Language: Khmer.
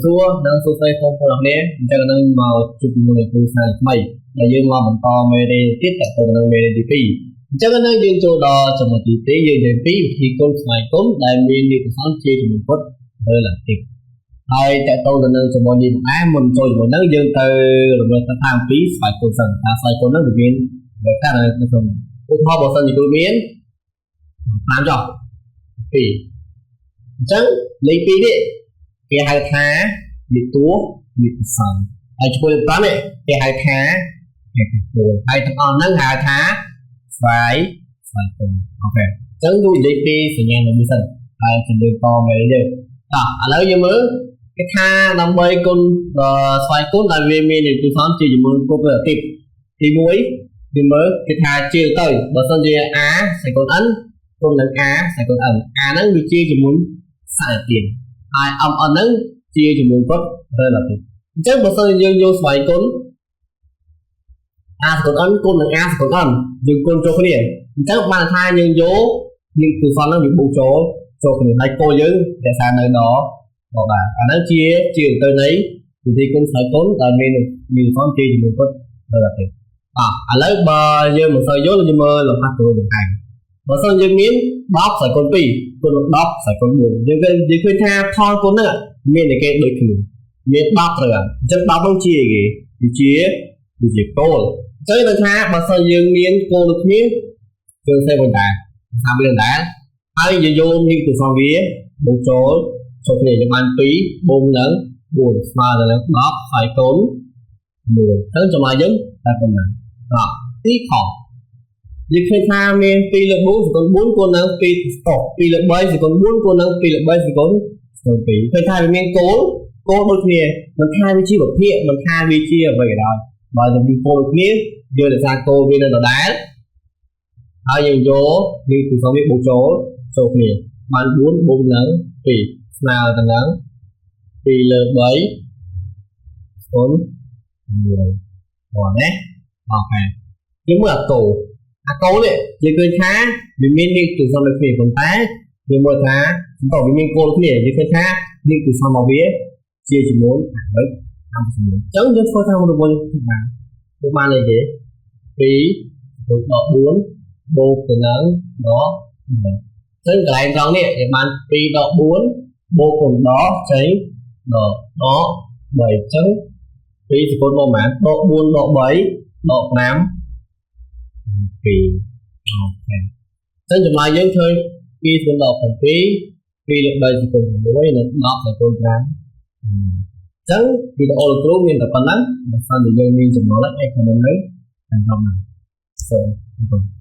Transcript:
សួរនិងសួស្តីបងប្អូនអរគ្នាអញ្ចឹងនឹងមកជួបជាមួយនឹងគ្រូសាស្ត្រថ្មីដែលយើងមកបន្តមេរៀនទៀតតទៅនឹងមេរៀនទី2អញ្ចឹងនឹងយើងចូលដល់ចំណុចទី2យើងនិយាយពីវិធីគុណស្វ័យគុណដែលមាននិកសន្នជាចំនួនពុតលើឡាទីហើយតទៅទៅនឹងចំណុចនេះដែរមុនចូលចំណុចហ្នឹងយើងទៅរំលឹកថាអំពីស្វ័យគុណសិនថាស្វ័យគុណហ្នឹងវាមានវាកើតនៅក្នុងឧទាហរណ៍បើសិនជាគ្រូមាន5ចុះ2អញ្ចឹងលេខ2នេះគេហៅថានិតួនិកសន្នហើយជាមួយលេខ5នេះគេហៅថាហេតុផលហើយទាំងអស់ហ្នឹងហៅថាស្វ័យស្វ័យគុណអូខេអញ្ចឹងយើងនិយាយពីសញ្ញានេះសិនហើយជំរឿនតមេយើងតោះឥឡូវយើងមើលគេថាដើម្បីគុណស្វ័យគុណដែលវាមាននិតួសន្នជាចំនួនគ្រប់ទៅទីទី1យើងមើលគេថាជាទៅបើសិនជា a ស្វ័យគុណ n គុណនឹង a ស្វ័យគុណ n a ហ្នឹងវាជាចំនួនសន្ទានហើយ m n ហ្នឹងជាចំនួនពុត relative អញ្ចឹងបើសិនជាយើងយកស្វ័យគុណ a ស្វ័យគុណ n គុណនឹង a ស្វ័យគុណ n យើងគុណចូលគ្នាអញ្ចឹងបានថាយើងយកនេះគឺសន្នហ្នឹងវាបូកចូលចូលគ្នាហើយគោលយើងរក្សានៅដល់ដល់ដែរអាហ្នឹងជាជាទៅនៃវិធីគុណស្វ័យគុណដែលមានមានសន្នជាចំនួនពុត relative អឥឡូវបើយើងមិនសូវយល់យើងមើលលំហាត់គ្រូបង្ហាញបើសិនយើងមាន10ស្វ័យគុណ2គុណ10ស្វ័យគុណ4យើងឃើញយើងឃើញថាផលគុណហ្នឹងមានតែគេដូចគ្នាមាន10ត្រូវអញ្ចឹង10ហ្នឹងជាអីគេវាជាវាជាគោលអញ្ចឹងយើងថាបើសិនយើងមានគោលដូចគ្នាយើងសេវិញដែរតាមវាដែរហើយយើងយកនេះទៅសងវាបូកចូលចូលគ្នាយើងបាន2បូកនឹង4ស្មើទៅនឹង10ស្វ័យគុណ1ទៅចម្លើយយើងតែប៉ុណ្ណាតទីខយើងឃើញថាមាន2លើ4សគុណ4គុណនឹង2ស្តុក2លើ3សគុណ4គុណនឹង2លើ3សគុណ2ឃើញថាវាមានគោលគោលដូចគ្នាមិនថាវាជាវិភាគមិនថាវាជាអ្វីក៏ដោយបើតែមានគោលដូចគ្នាយើងរក្សាគោលវានៅដដែលហើយយើងយកនេះគឺសងវាបូកចូលចូលគ្នាបាន4បូកនឹង2ស្មើទៅនឹង2លើ3គុណ1បងណាអូខេយើងមើលអាគោអាគោនេះយើងឃើញថាវាមាននេះគឺសំដូចគ្នាប៉ុន្តែយើងមើលថាតើវាមានគោលគ្នាយើងឃើញថានេះគឺសំរបស់វាជាចំនួនអវិជ្ជអចំនួនអញ្ចឹងយើងធ្វើតាមរង្វង់បានពួកបានអីគេ2ដក4បូកទៅនឹងដក1អញ្ចឹងកន្លែងត្រង់នេះយើងបាន2ដក4បូកនឹងដកចេញដកដក3អញ្ចឹង2សកលមកប៉ុន្មានដក4ដក3ដក5 2អូខេអញ្ចឹងចម្លើយយើងឃើញ2សកលដក7 2លើ3សកល6និង10សកល5អញ្ចឹងវីដេអូលោកគ្រូមានតែប៉ុណ្ណឹងបើសិនជាយើងមានចម្ងល់អាច comment នៅខាងក្រោមហ្នឹងសូមអរគុណ។